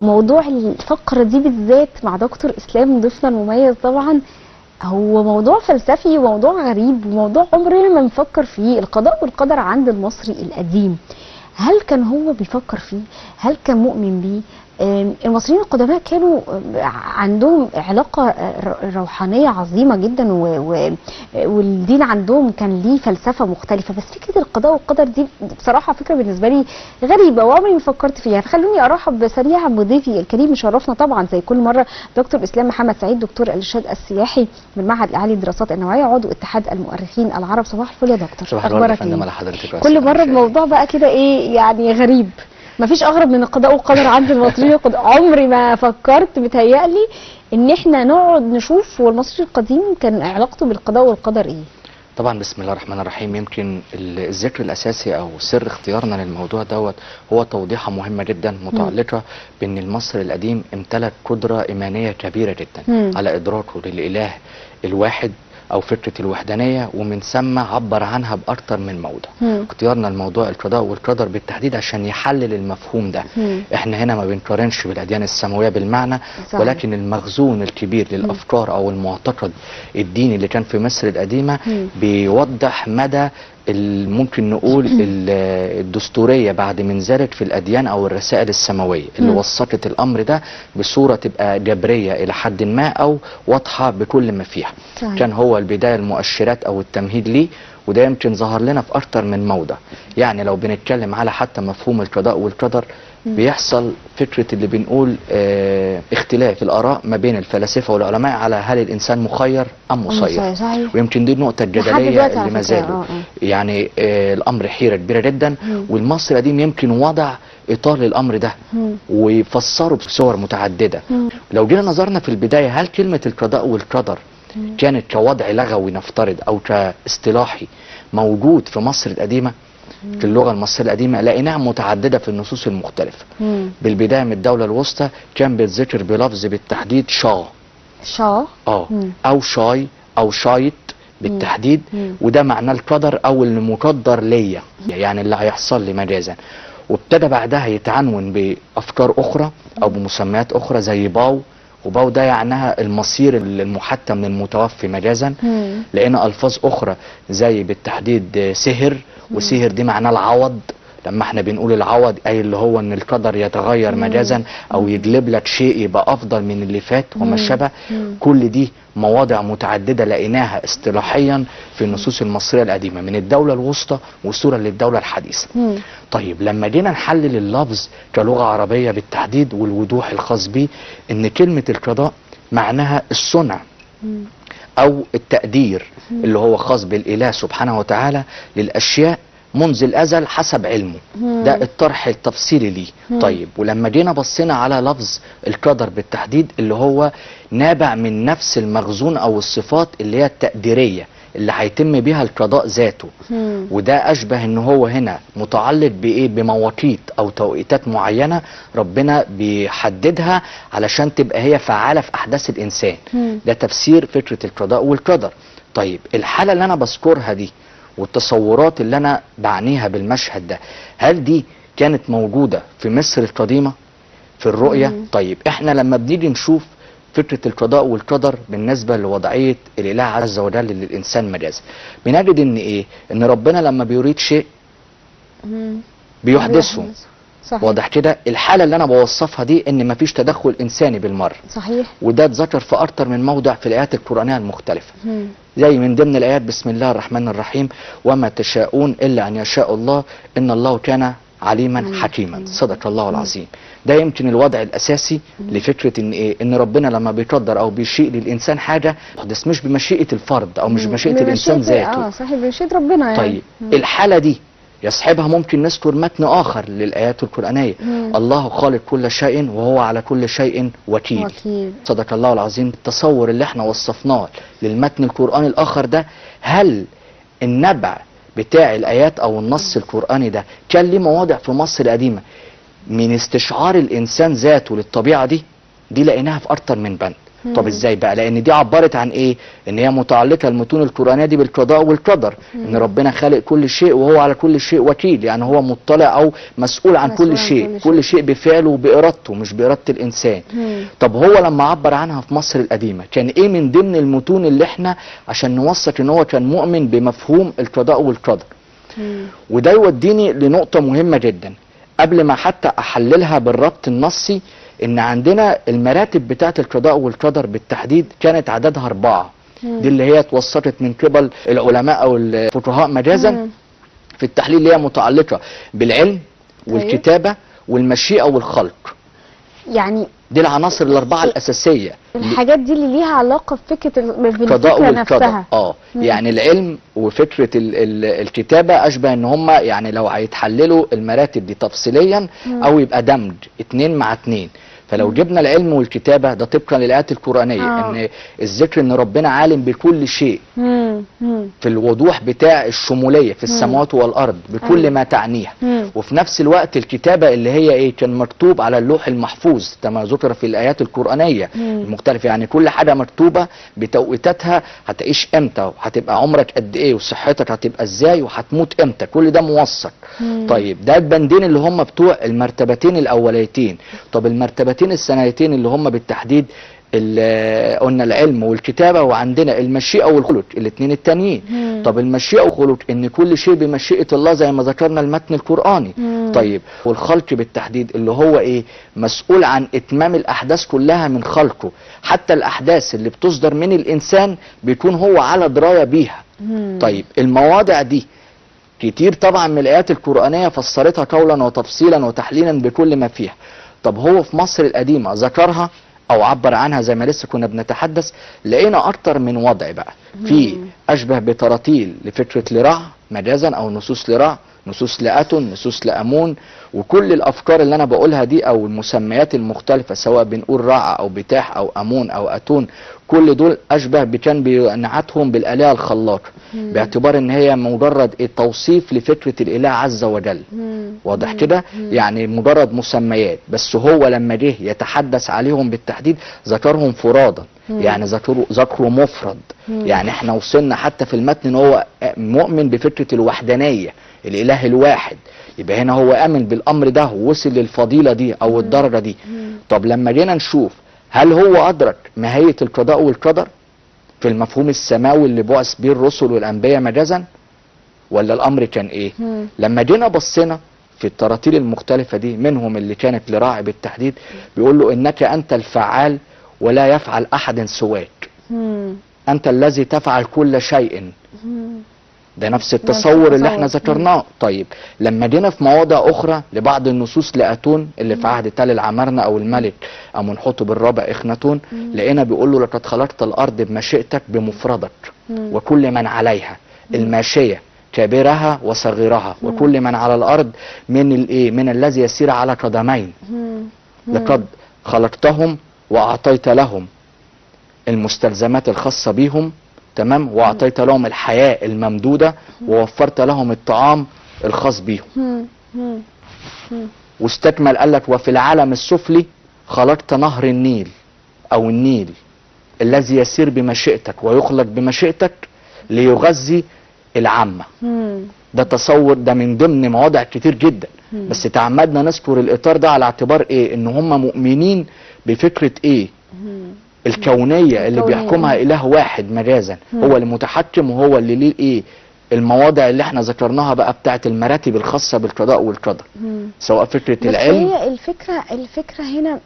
موضوع الفقرة دي بالذات مع دكتور إسلام ضيفنا المميز، طبعا هو موضوع فلسفي وموضوع غريب وموضوع عمرنا ما نفكر فيه. القضاء والقدر عند المصري القديم، هل كان هو بيفكر فيه؟ هل كان مؤمن بيه؟ المصريين القدماء كانوا عندهم علاقة روحانية عظيمة جدا، والدين عندهم كان ليه فلسفة مختلفة. بس فكرة القضاء والقدر دي بصراحة فكرة بالنسبة لي غريبة وعمري ما فكرت فيها. فخلوني أرحب سريعا بضيفي الكريم، مشرفنا طبعا زي كل مرة دكتور إسلام محمد سعيد، دكتور الإرشاد السياحي من معهد الأعلى للدراسات النوعية، عضو اتحاد المؤرخين العرب. صباح الفل يا دكتور. صباح الفل يا فندم على حضرتك. كل مرة بموضوع بقى كده إيه يعني غريب، مفيش اغرب من القضاء والقدر عند المصريين. عمري ما فكرت، متهيألي ان احنا نقعد نشوف هو المصري القديم كان علاقته بالقضاء والقدر ايه. طبعا بسم الله الرحمن الرحيم. يمكن الذكر الاساسي او سر اختيارنا للموضوع دوت هو توضيحه مهمة جدا متعلقه بان المصري القديم امتلك قدره ايمانية كبيرة جدا على ادراكه للاله الواحد او فكرة الوحدانية، ومن ثم عبر عنها باكثر من موضع. اختيارنا الموضوع القضاء والقدر بالتحديد عشان يحلل المفهوم ده. احنا هنا ما بنقارنش بالاديان السماوية بالمعنى، صحيح. ولكن المخزون الكبير للافكار او المعتقد الديني اللي كان في مصر القديمة بيوضح مدى ممكن نقول الدستورية بعد من ذلك في الأديان أو الرسائل السماوية اللي وثقت الأمر ده بصورة تبقى جبرية إلى حد ما أو واضحة بكل ما فيها. صحيح. كان هو البداية المؤشرات أو التمهيد ليه، وده يمكن ظهر لنا في أكتر من موضع. يعني لو بنتكلم على حتى مفهوم القضاء والقدر بيحصل فكرة اللي بنقول اختلاف الآراء ما بين الفلاسفة والعلماء على هل الإنسان مخير أم مسير. ويمكن دي النقطة الجدلية اللي ما زالوا يعني الأمر حيرة كبيرة جدا. والمصري القديم يمكن وضع إطار للأمر ده ويفسره بصور متعددة. لو جينا نظرنا في البداية، هل كلمة القضاء والقدر كانت كوضع لغوي نفترض أو كاصطلاحي موجود في مصر القديمة؟ في اللغة المصرية القديمة لقيناها متعددة في النصوص المختلفة. بالبداية من الدولة الوسطى كان بيتذكر بلفظ بالتحديد شا شا أو شاي أو شايت بالتحديد. وده معناه القدر أو المقدر ليا، يعني اللي هيحصل لي مجازا. وابتدى بعدها يتعنون بأفكار أخرى أو بمسميات أخرى زي باو، وباو ده يعنيها المصير المحتم من المتوفي مجازا. لقينا ألفاظ أخرى زي بالتحديد سهر، وسهر دي معناه العوض. لما احنا بنقول العوض اي اللي هو ان القدر يتغير مجازا او يجلب لك شيء يبقى افضل من اللي فات وما شابه. كل دي مواضع متعددة لقيناها اصطلاحيا في النصوص المصرية القديمة من الدولة الوسطى وصولا للدولة الحديثة. طيب لما جينا نحلل اللفظ كلغة عربية بالتحديد والوضوح الخاص بيه، ان كلمة القضاء معناها الصنع او التقدير اللي هو خاص بالاله سبحانه وتعالى للاشياء منذ الازل حسب علمه. ده الطرح التفصيلي ليه. طيب ولما جينا بصينا على لفظ القدر بالتحديد اللي هو نابع من نفس المخزون او الصفات اللي هي التقديريه اللي هيتم بيها القضاء ذاته. وده اشبه ان هو هنا متعلق بايه؟ بمواقيت او توقيتات معينة ربنا بيحددها علشان تبقى هي فعاله في احداث الانسان. ده تفسير فكرة القضاء والقدر. طيب الحالة اللي انا بذكرها دي والتصورات اللي انا بعنيها بالمشهد ده، هل دي كانت موجودة في مصر القديمة في الرؤية؟ طيب احنا لما بنيجي نشوف فكرة القضاء والقدر بالنسبة لوضعية الإله عز وجل للإنسان مجازا، بنجد إن إيه؟ إن ربنا لما بيريد شيء بيحدثه. صحيح. واضح كده الحالة اللي أنا بوصفها دي إن مفيش تدخل إنساني بالمرة. صحيح. وده اتذكر في أكتر من موضع في الآيات القرآنية المختلفة. زي من ضمن الآيات بسم الله الرحمن الرحيم، وما تشاءون إلا أن يشاء الله إن الله كان عليما حكيما. صدق الله العظيم. ده يمكن الوضع الاساسي لفكرة ان ايه؟ ان ربنا لما بيقدر او بيشيء للانسان حاجة تحدث مش بمشيئة الفرد او مش بمشيئة الانسان ذاته. صحيح، بمشيئة ربنا يعني. طيب الحالة دي يصحبها ممكن نذكر متن اخر للايات القرانية. الله خالق كل شيء وهو على كل شيء وكيل. صدق الله العظيم. التصور اللي احنا وصفناه للمتن القراني الاخر ده، هل النبع بتاع الايات او النص القراني ده كان ليه مواضع في مصر القديمة من استشعار الانسان ذاته للطبيعة دي؟ دي لقيناها في اكتر من بند. طب ازاي بقى؟ لان دي عبرت عن ايه؟ ان هي متعلقه المتون القرانية دي بالقضاء والقدر، ان ربنا خالق كل شيء وهو على كل شيء وكيل، يعني هو مطلع او مسؤول عن كل شيء، كل شيء بفعله وبارادته مش باراده الانسان. طب هو لما عبر عنها في مصر القديمة كان ايه من ضمن المتون اللي احنا عشان نوثق ان هو كان مؤمن بمفهوم القضاء والقدر؟ وده يوديني لنقطة مهمة جدا قبل ما حتى احللها بالربط النصي، ان عندنا المراتب بتاعه القضاء والقدر بالتحديد كانت عددها 4. دي اللي هي اتوثقت من قبل العلماء او الفقهاء مجازا في التحليل، اللي هي متعلقه بالعلم والكتابة والمشيئه والخلق. يعني دي العناصر الاربعة الاساسية، الحاجات دي اللي ليها علاقة بفكره القضاء والقدر. يعني العلم وفكره الكتابة اشبه ان هم يعني لو هيتحللوا المراتب دي تفصيليا او يبقى دمج 2 مع 2. فلو جبنا العلم والكتابة ده طبقا للايات القرانية، ان الذكر ان ربنا عالم بكل شيء في الوضوح بتاع الشمولية في السماوات والارض بكل ما تعنيها، وفي نفس الوقت الكتابة اللي هي ايه؟ كان مكتوب على اللوح المحفوظ كما ذكر في الايات القرانية المختلفة، يعني كل حاجة مكتوبة بتوقيتاتها، هتعيش امتى وهتبقى عمرك قد ايه وصحتك هتبقى ازاي وهتموت امتى، كل ده موثق. طيب ده البندين اللي هم بتوع المرتبتين الاوليتين. طب المرتبتين السنتين اللي هم بالتحديد قلنا العلم والكتابة، وعندنا المشيئة والخلق الاثنين التانيين. طب المشيئة والخلق ان كل شيء بمشيئة الله زي ما ذكرنا المتن القرآني. طيب والخلق بالتحديد اللي هو ايه؟ مسؤول عن اتمام الاحداث كلها من خلقه، حتى الاحداث اللي بتصدر من الانسان بيكون هو على دراية بيها. طيب المواضع دي كتير طبعا من الايات القرآنية فسرتها قولا وتفصيلا وتحليلا بكل ما فيها. طب هو في مصر القديمة ذكرها او عبر عنها زي ما لسه كنا بنتحدث، لقينا اكتر من وضع بقى في اشبه بتراتيل لفكرة لرع مجازا، او نصوص لرع، نصوص لأتون، نصوص لأمون، وكل الافكار اللي انا بقولها دي او المسميات المختلفة سواء بنقول رع او بتاح او امون او اتون، كل دول اشبه بكان بينعتهم بالالهه الخلاقه، باعتبار ان هي مجرد التوصيف لفكرة الاله عز وجل. واضح كده؟ يعني مجرد مسميات، بس هو لما جه يتحدث عليهم بالتحديد ذكرهم فرادا، يعني ذكروا مفرد. يعني احنا وصلنا حتى في المتن ان هو مؤمن بفكره الوحدانية، الاله الواحد، يبقى هنا هو امن بالامر ده ووصل للفضيله دي او الدرجة دي. طب لما جينا نشوف هل هو ادرك ماهية القضاء والقدر في المفهوم السماوي اللي بعث بيه الرسل والانبياء مجازا، ولا الامر كان ايه؟ لما جينا بصينا في التراتيل المختلفة دي، منهم اللي كانت لراعي بالتحديد بيقول له انك انت الفعال ولا يفعل احد سواك، انت الذي تفعل كل شيء. ده نفس التصور اللي احنا ذكرناه. طيب لما جينا في مواضع اخرى لبعض النصوص لاتون اللي في عهد تل العمارنة او الملك امنحتب الرابع اخناتون، لقينا بيقول له لقد خلقت الارض بمشيئتك بمفردك وكل من عليها، الماشية كبيرها وصغيرها، وكل من على الارض من الايه؟ من الذي يسير على قدمين. لقد خلقتهم واعطيت لهم المستلزمات الخاصة بيهم، تمام، واعطيت لهم الحياة الممدوده، ووفرت لهم الطعام الخاص بيهم. واستكمل قال لك وفي العالم السفلي خلقت نهر النيل او النيل الذي يسير بمشيئتك ويخلق بمشيئتك ليغذي العامة. ده تصور، ده من ضمن مواضع كتير جدا، بس تعمدنا نذكر الاطار ده على اعتبار ايه؟ ان هم مؤمنين بفكره ايه؟ الكونية اللي بيحكمها اله واحد مجازا، هو المتحكم وهو اللي ليه ايه المواضع اللي احنا ذكرناها بقى بتاعت المراتب الخاصة بالقضاء والقدر، سواء فكرة العلم. هي الفكرة هنا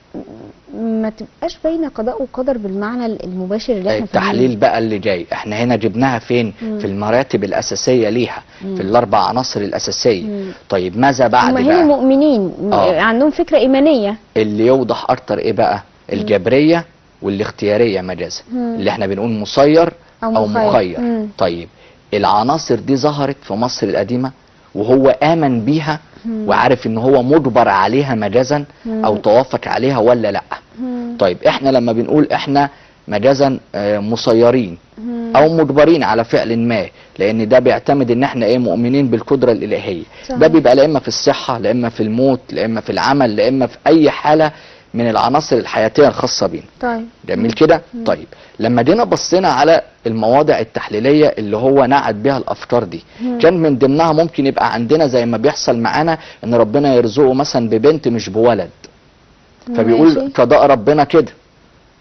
ما تبقاش باينة قضاء وقدر بالمعنى المباشر اللي احنا التحليل بقى اللي جاي. احنا هنا جبناها فين؟ في المراتب الاساسية ليها، في الاربع عناصر الاساسية. طيب ماذا بعد بقى؟ هم هنا مؤمنين، عندهم فكرة ايمانية. اللي يوضح اكتر ايه بقى؟ الجبرية والاختياريه مجازا، اللي احنا بنقول مسير او مخير. طيب العناصر دي ظهرت في مصر القديمة وهو آمن بيها وعارف ان هو مجبر عليها مجازا او توافق عليها ولا لا؟ طيب احنا لما بنقول احنا مجازا مسيرين او مجبرين على فعل ما، لان ده بيعتمد ان احنا ايه؟ مؤمنين بالقدرة الالهية. ده بيبقى لا اما في الصحة، لا اما في الموت، لا اما في العمل، لا اما في اي حاله من العناصر الحياتية الخاصة بينا. طيب جميل كده. طيب لما جينا بصينا على المواضع التحليلية اللي هو نعت بها الافكار دي، كان من ضمنها ممكن يبقى عندنا زي ما بيحصل معانا ان ربنا يرزقه مثلا ببنت مش بولد، فبيقول قضاء ربنا كده،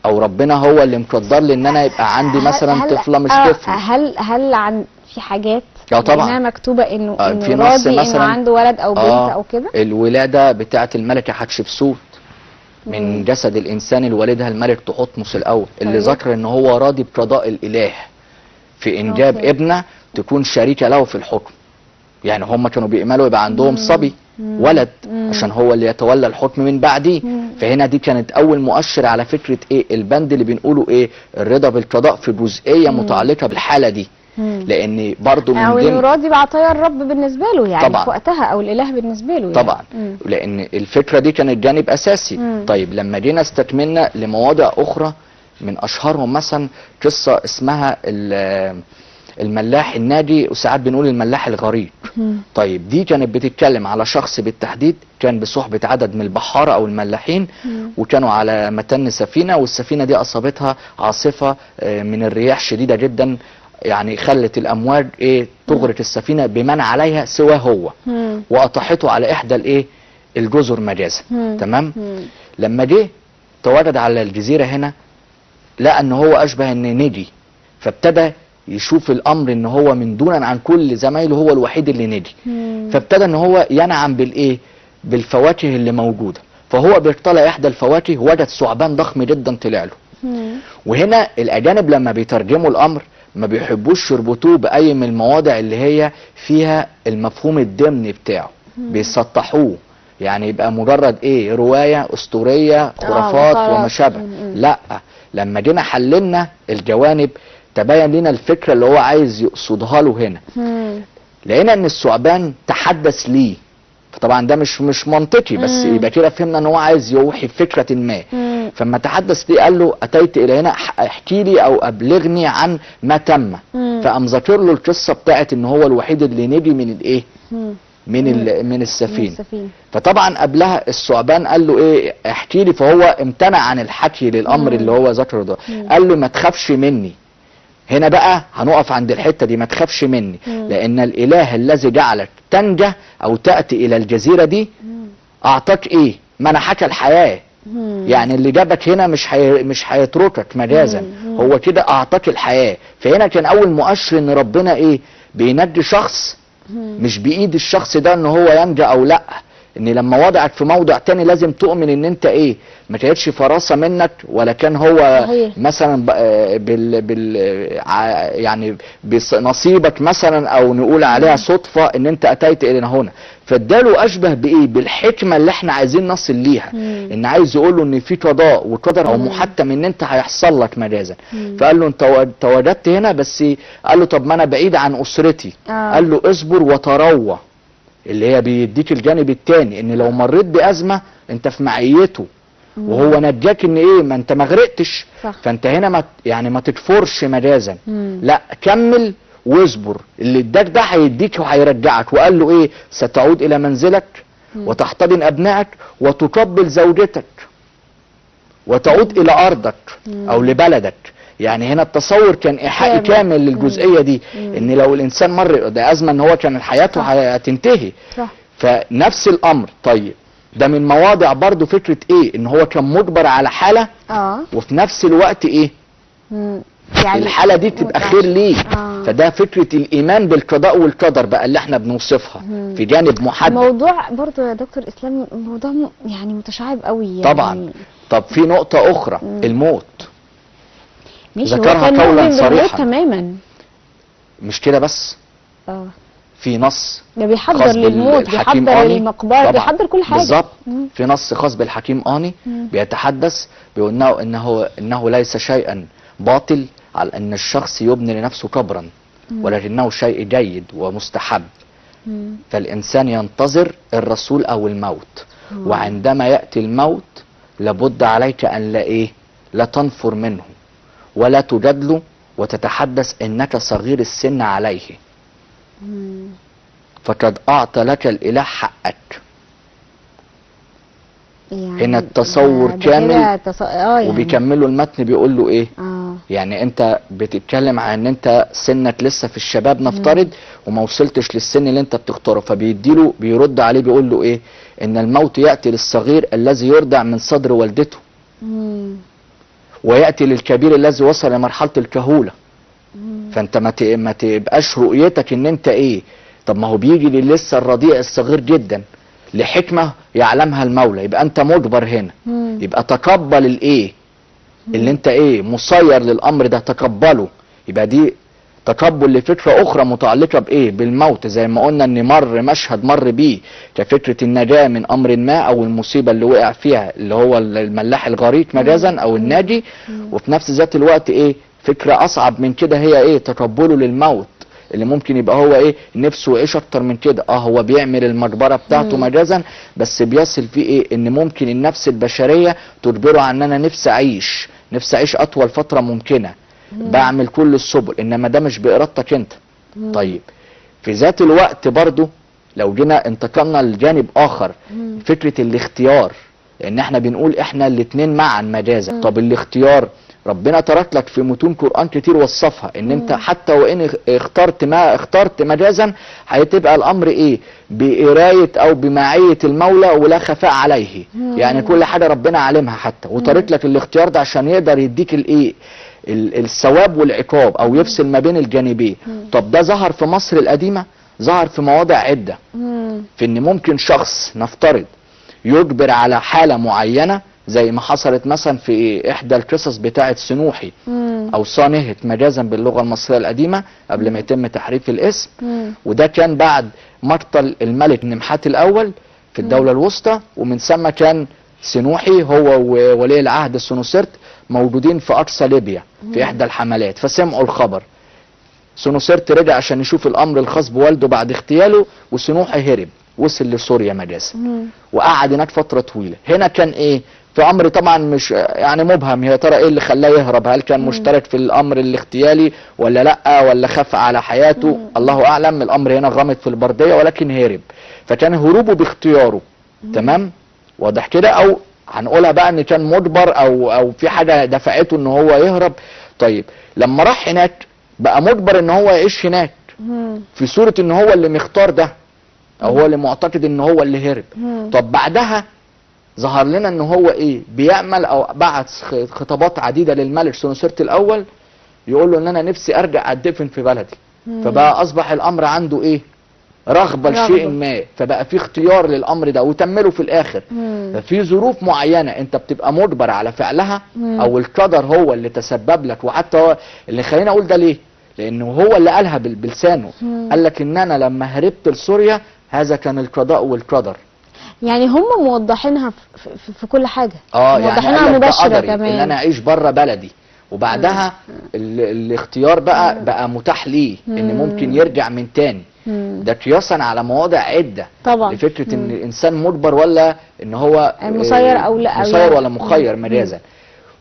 او ربنا هو اللي مقدر لي ان انا يبقى عندي مثلا طفله مش طفل. هل عن في حاجات طبعا مكتوبة انه في نص مثلا انه عنده ولد او بنت او كده؟ الولادة بتاعه الملكة حتشبسوت من جسد الانسان اللي والدها الملك تحتمس الاول، اللي ذكر ان هو راضي بقضاء الاله في انجاب ابنه تكون شريكه له في الحكم. يعني هم كانوا بيأملوا يبقى عندهم صبي ولد عشان هو اللي يتولى الحكم من بعديه. فهنا دي كانت اول مؤشر على فكرة ايه البند اللي بنقوله ايه الرضا بالقضاء في جزئية متعلقه بالحالة دي. لان برضو من ضمن راضي بعطايا الرب بالنسبة له يعني طبعا في وقتها، او الاله بالنسبة له يعني. طبعا لان الفكرة دي كانت جانب اساسي. طيب لما جينا استكملنا لمواضع اخرى، من اشهرهم مثلا قصة اسمها الملاح الناجي، وساعات بنقول الملاح الغريق. طيب دي كانت بتتكلم على شخص بالتحديد كان بصحبة عدد من البحارة او الملاحين، وكانوا على متن سفينة، والسفينة دي اصابتها عاصفة من الرياح شديدة جدا، يعني خلت الامواج ايه تغرق السفينة بمن عليها سوى هو، وقطعته على احدى الايه الجزر مجازا. تمام. لما جه تواجد على الجزيرة هنا لقى ان هو اشبه ان نجي، فابتدى يشوف الامر ان هو من دونا عن كل زمايله هو الوحيد اللي نجي. فابتدى ان هو ينعم بالايه بالفواكه اللي موجودة، فهو بيطلع احدى الفواكه وجد ثعبان ضخم جدا طلع له. وهنا الاجانب لما بيترجموا الامر ما بيحبوش يربطوه باي من المواضع اللي هي فيها المفهوم الضمني بتاعه، بيسطحوه، يعني يبقى مجرد ايه رواية اسطورية خرافات وما شابه. لا، لما جينا حللنا الجوانب تبين لنا الفكرة اللي هو عايز يقصدها له هنا. لقينا ان الثعبان تحدث ليه، فطبعا ده مش منطقي، بس يبقى كده فهمنا ان هو عايز يوحي بفكره ما. فما تحدث ليه قال له اتيت الى هنا احكي لي او ابلغني عن ما تم. فقام ذاكر له القصة بتاعت ان هو الوحيد اللي نجي من الايه من السفينة. فطبعا قبلها الثعبان قال له ايه احكي لي، فهو امتنع عن الحكي للامر اللي هو ذكره ده. قال له ما تخافش مني. هنا بقى هنقف عند الحتة دي، ما تخافش مني، لان الاله الذي جعلك تنجى او تاتي الى الجزيرة دي اعطاك ايه؟ منحك الحياة. يعني اللي جابك هنا مش هيتركك مجازا، هو كده اعطاك الحياة. فهنا كان اول مؤشر ان ربنا ايه بينجي شخص، مش بايد الشخص ده ان هو ينجى او لا، ان لما وضعك في موضع تاني لازم تؤمن ان انت ايه ما كانتش فراسه منك، ولا كان هو مثلا بال يعني بنصيبك مثلا، او نقول عليها صدفة ان انت اتيت الى هنا. فاداله اشبه بايه بالحكمة اللي احنا عايزين نصل ليها، ان عايز يقول له ان في قضاء وقدر او محتم ان انت هيحصل لك مجازا. فقال له انت تواجدت هنا، بس قال له طب ما انا بعيد عن اسرتي. قال له اصبر وتروى، اللي هي بيديك الجانب التاني ان لو مريت بأزمة انت في معيته وهو نجاك ان ايه ما انت ما غرقتش. فانت هنا ما يعني ما تكفرش مجازا، لا كمل واصبر، اللي اداك ده هيديك وهيرجعك. وقال له ايه ستعود الى منزلك وتحتضن ابنائك وتقبل زوجتك وتعود الى ارضك او لبلدك. يعني هنا التصور كان ايحائي كامل للجزئيه دي، ان لو الانسان مر ده ازمة ان هو كان حياته هتنتهي. فنفس الامر. طيب ده من مواضع برضو فكرة ايه ان هو كان مجبر على حاله، وفي نفس الوقت ايه يعني الحالة دي تبقى خير ليه. فده فكرة الايمان بالقضاء والقدر بقى اللي احنا بنوصفها في جانب محدد. موضوع برضو يا دكتور اسلام موضوع يعني متشعب قوي يعني. طبعا. طب في نقطة اخرى، الموت. ماشي، ذكرها قولا صريحا تماما. مش كده بس، في نص ده بيحضر للموت، بيحضر للمقبره، بيحضر كل حاجة بالظبط. في نص خاص بالحكيم آني بيتحدث بيقول انه ليس شيئا باطل على ان الشخص يبني لنفسه قبرا، ولكنه شيء جيد ومستحب. فالانسان ينتظر الرسول او الموت، وعندما ياتي الموت لابد عليك ان لا ايه لا تنفر منه ولا تجادله وتتحدث انك صغير السن عليه، فقد اعطى لك الاله حقك. يعني هنا التصور ده كامل. كده يعني. وبيكملوا المتن بيقول له ايه؟ يعني انت بتتكلم عن ان انت سنك لسه في الشباب نفترض، وما وصلتش للسن اللي انت بتختاره، فبيديله بيرد عليه بيقول له ايه؟ ان الموت يأتي للصغير الذي يرضع من صدر والدته، ويأتي للكبير الذي وصل لمرحلة الكهولة. فانت ما تبقاش رؤيتك ان انت ايه. طب ما هو بيجي لسه الرضيع الصغير جدا لحكمة يعلمها المولى، يبقى انت مجبر هنا. يبقى تقبل الايه اللي انت ايه مسير للامر ده، تقبله. يبقى دي تقبل لفكرة اخرى متعلقة بايه؟ بالموت، زي ما قلنا ان مر مشهد مر بيه كفكرة النجاة من امر ما او المصيبة اللي وقع فيها اللي هو الملاح الغريق مجازا او الناجي، وفي نفس ذات الوقت ايه فكرة اصعب من كده هي ايه؟ تقبله للموت اللي ممكن يبقى هو ايه نفسه يعيش اكتر من كده. هو بيعمل المقبرة بتاعته مجازا، بس بيصل فيه ايه؟ ان ممكن النفس البشرية تجبره عن ان انا نفسي اعيش، نفسي اعيش اطول فترة ممكنة، بعمل كل السبل، انما ده مش بارادتك انت. طيب في ذات الوقت برضو لو جينا انتقلنا لجانب اخر، فكرة الاختيار، لان احنا بنقول احنا الاتنين معا مجازا. طب الاختيار ربنا ترك لك في متون قرآن كتير وصفها ان انت حتى وان اخترت ما اخترت مجازا هتبقى الامر ايه؟ بقراية او بمعية المولى ولا خفاء عليه. يعني كل حاجة ربنا عالمها حتى، وترك لك الاختيار ده عشان يقدر يديك الايه؟ الثواب والعقاب، او يفصل ما بين الجانبين. طب ده ظهر في مصر القديمة، ظهر في مواضع عدة، في ان ممكن شخص نفترض يجبر على حالة معينة، زي ما حصلت مثلا في احدى القصص بتاعه سنوحي او صانهت مجازا باللغة المصرية القديمة قبل ما يتم تحريف الاسم. وده كان بعد مقتل الملك نمحات الاول في الدولة الوسطى، ومن ثم كان سنوحي هو وولي العهد سنوسرت موجودين في اقصى ليبيا في احدى الحملات، فسمعوا الخبر. سنوسرت رجع عشان يشوف الامر الخاص بوالده بعد اغتياله، وسنوحي هرب وصل لسوريا مجازا وقعد هناك فترة طويلة. هنا كان ايه؟ في امر طبعا مش يعني مبهم، يا ترى ايه اللي خلاه يهرب؟ هل كان مشترك في الامر الاغتيالي ولا لا، ولا خاف على حياته؟ الله اعلم. الامر هنا غامض في البرديه، ولكن هرب، فكان هروبه باختياره. تمام، واضح كده؟ او هنقولها بقى ان كان مجبر او في حاجة دفعته ان هو يهرب. طيب لما راح هناك بقى مجبر ان هو يعيش هناك في صوره ان هو اللي مختار ده، او هو اللي معتقد ان هو اللي هرب. طب بعدها ظهر لنا ان هو ايه بيعمل، او بعت خطابات عديدة للملك سنوسرت الاول يقول له ان انا نفسي ارجع اتدفن في بلدي. فبقى اصبح الامر عنده ايه؟ رغبة لشيء ما، فبقى في اختيار للامر ده وتمله في الاخر. ففي ظروف معينة انت بتبقى مجبر على فعلها، او القدر هو اللي تسبب لك. وحتى هو اللي خلينا اقول ده ليه؟ لانه هو اللي قالها بلسانه، قال لك ان انا لما هربت لسوريا هذا كان القضاء والقدر. يعني هم موضحينها في كل حاجة. موضحينها يعني مباشرة كمان، ان انا اعيش بره بلدي. وبعدها الاختيار بقى متاح ليه ان ممكن يرجع من تاني. ده قياسا على مواضع عده طبعا، لفكرة ان الانسان مجبر ولا ان هو مسير او لا، مسير ولا مخير مجازا.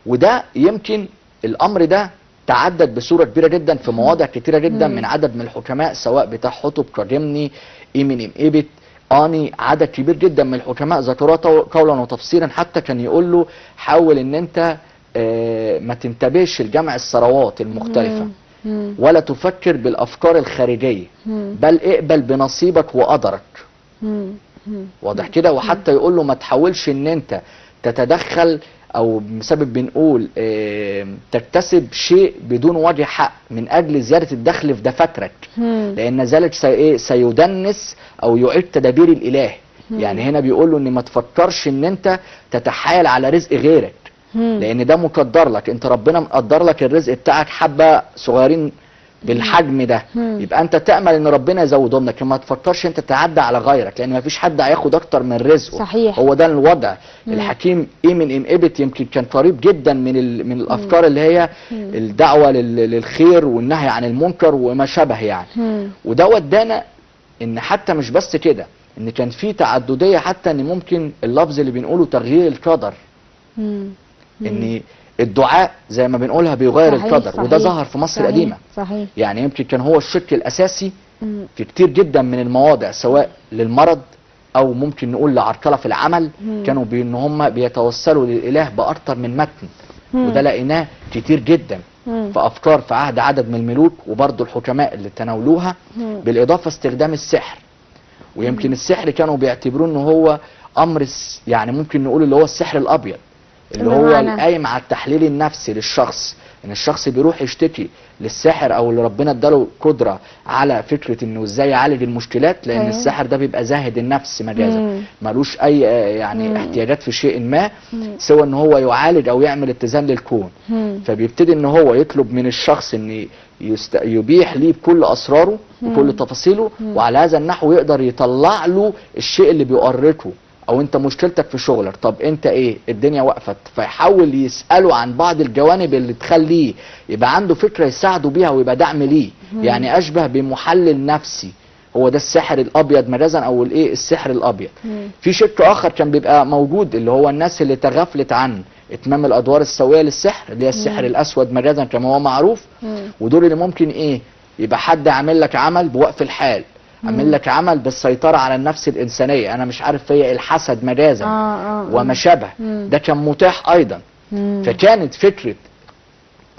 وده يمكن الامر ده تعدد بصورة كبيرة جدا في مواضع كتيرة جدا من عدد من الحكماء، سواء بتاع حطب، كاجمني، ايمن ام ايبت، اني، عدد كبير جدا من الحكماء ذكروها قولا وتفسيرا. حتى كان يقول له حاول ان انت ما تنتبهش لجمع الثروات المختلفة، ولا تفكر بالافكار الخارجية، بل اقبل بنصيبك وقدرك. واضح كده؟ وحتى يقول له ما تحاولش ان انت تتدخل او بسبب بنقول تكتسب شيء بدون وجه حق من اجل زيادة الدخل في دفاترك، لان ذلك سيدنس او يعيد تدابير الاله. يعني هنا بيقول له ان ما تفكرش ان انت تتحايل على رزق غيرك، لان ده مقدر لك، انت ربنا مقدر لك الرزق بتاعك حبه صغيرين بالحجم ده، يبقى انت تأمل ان ربنا يزودهم لك، ما تفكرش انت تتعدى على غيرك، لان ما فيش حد هياخد اكتر من رزقه. صحيح. هو ده الوضع. الحكيم ايمن ام ابت يمكن كان قريب جدا من الافكار اللي هي الدعوة للخير والنهي عن المنكر وما شابه يعني. وده ودانا ان حتى مش بس كده، ان كان في تعددية، حتى ان ممكن اللفظ اللي بنقوله تغيير القدر، ان الدعاء زي ما بنقولها بيغير القدر. صحيح. وده ظهر في مصر القديمة. صحيح. يعني يمكن كان هو الشق الأساسي في كتير جدا من المواضع، سواء للمرض، او ممكن نقول لعرقله في العمل، كانوا بان هم بيتوسلوا للاله باكتر من متن، وده لقيناه كتير جدا في افكار في عهد عدد من الملوك وبرضه الحكماء اللي تناولوها. بالاضافة استخدام السحر، ويمكن السحر كانوا بيعتبروه ان هو امر يعني ممكن نقول اللي هو السحر الابيض، اللي هو القايم على التحليل النفسي للشخص، ان الشخص بيروح يشتكي للساحر او اللي ربنا اداله قدره على فكرة انه ازاي يعالج المشكلات، لان الساحر ده بيبقى زاهد النفس مجازا، ملوش اي يعني احتياجات في شيء ما سوى ان هو يعالج او يعمل اتزان للكون. فبيبتدي ان هو يطلب من الشخص ان يبيح ليه بكل اسراره وكل تفاصيله، وعلى هذا النحو يقدر يطلع له الشيء اللي بيؤرقه، او انت مشكلتك في شغلك، طب انت ايه الدنيا وقفت، فيحاول يسأله عن بعض الجوانب اللي تخليه يبقى عنده فكرة يساعده بيها ويبقى دعم ليه. يعني اشبه بمحلل نفسي، هو ده السحر الابيض مجازا او الايه السحر الابيض. في شق اخر كان بيبقى موجود اللي هو الناس اللي تغفلت عن اتمام الادوار السوية للسحر، اللي هي السحر الاسود مجازا كما هو معروف. ودول اللي ممكن ايه يبقى حد عامل لك عمل بوقف الحال، عامل لك عمل بالسيطرة على النفس الإنسانية، أنا مش عارف فيا الحسد مجازا وما شابه، ده كان متاح أيضا. فكانت فكرة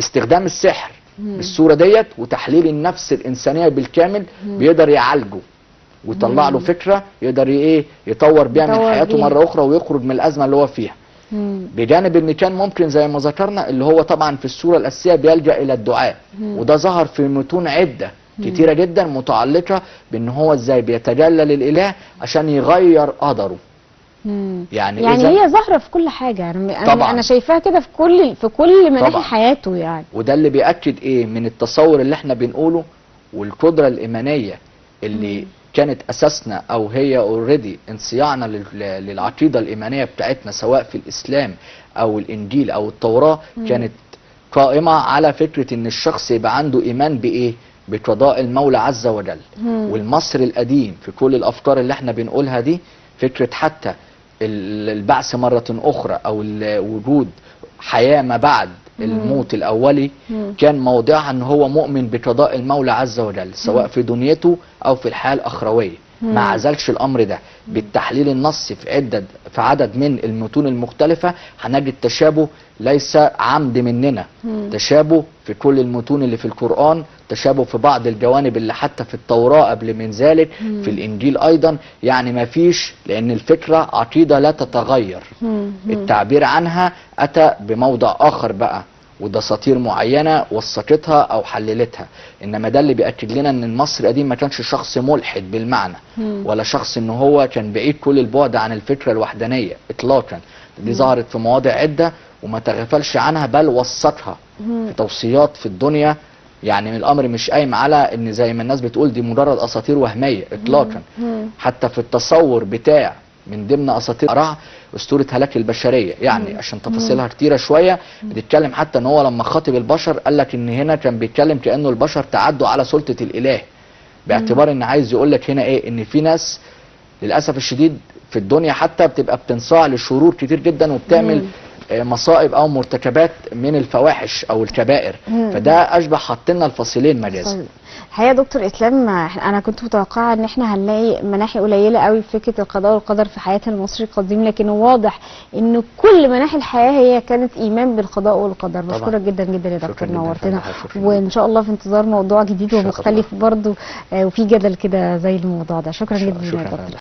استخدام السحر بالصورة ديت وتحليل النفس الإنسانية بالكامل بيقدر يعالجه ويطلع له فكرة يقدر إيه يطور بيها من حياته مرة أخرى ويخرج من الأزمة اللي هو فيها. بجانب ان كان ممكن زي ما ذكرنا اللي هو طبعا في الصورة الأساسية بيلجأ إلى الدعاء، وده ظهر في متون عدة كتيرة جدا متعلقة بان هو ازاي بيتجلى للإله عشان يغير قدره. يعني هي ظاهرة في كل حاجة، أنا شايفاها كده في كل مناحي حياته يعني. وده اللي بيأكد ايه من التصور اللي احنا بنقوله والقدرة الإيمانية اللي كانت أساسنا أو هي already انصياعنا للعقيدة الإيمانية بتاعتنا سواء في الإسلام أو الإنجيل أو التوراة، كانت قائمة على فكرة إن الشخص يبقى عنده إيمان بإيه؟ بقضاء المولى عز وجل. والمصري القديم في كل الأفكار اللي احنا بنقولها دي، فكرة حتى البعث مرة أخرى أو وجود حياة ما بعد الموت الأولي، كان موضعها أن هو مؤمن بقضاء المولى عز وجل سواء في دنيته أو في الحياة الأخروية. ما عزلش الأمر ده بالتحليل النصي في عدد من المتون المختلفة هنجد تشابه ليس عمد مننا، تشابه في كل المتون اللي في القرآن، تشابه في بعض الجوانب اللي حتى في التوراة قبل من ذلك، في الإنجيل أيضا. يعني ما فيش، لأن الفكرة عقيدة لا تتغير، التعبير عنها أتى بموضع آخر بقى ودساتير معينة وثقتها أو حللتها. إنما ده اللي بيأكد لنا إن المصري القديم ما كانش شخص ملحد بالمعنى، ولا شخص إن هو كان بعيد كل البعد عن الفكرة الوحدانية إطلاقا. دي ظهرت في مواضع عدة وما تغفلش عنها، بل وثقها في توصيات في الدنيا. يعني الأمر مش قايم على إن زي ما الناس بتقول دي مجرد أساطير وهمية إطلاقا. حتى في التصور بتاع من ضمن اساطير رع اسطورة هلاك البشرية، يعني عشان تفاصيلها كتيرة شوية، بتتكلم حتى ان هو لما خاطب البشر قال لك ان هنا كان بيتكلم كانه البشر تعدوا على سلطة الاله، باعتبار ان عايز يقول لك هنا ايه، ان في ناس للاسف الشديد في الدنيا حتى بتبقى بتنصاع لشرور كتير جدا وبتعمل مصائب او مرتكبات من الفواحش او الكبائر. فده اشبه حاطين الفصيلين مجازا. الحقيقة يا دكتور اسلام، انا كنت متوقعه ان احنا هنلاقي مناحي قليله قوي في فكرة القضاء والقدر في حياة المصري القديم، لكن واضح ان كل مناحي الحياة هي كانت ايمان بالقضاء والقدر. بشكرك جدا جدا يا دكتور، نورتنا، وان شاء الله في انتظار موضوع جديد ومختلف برضو وفي جدل كده زي الموضوع ده. شكرا جدا يا دكتور.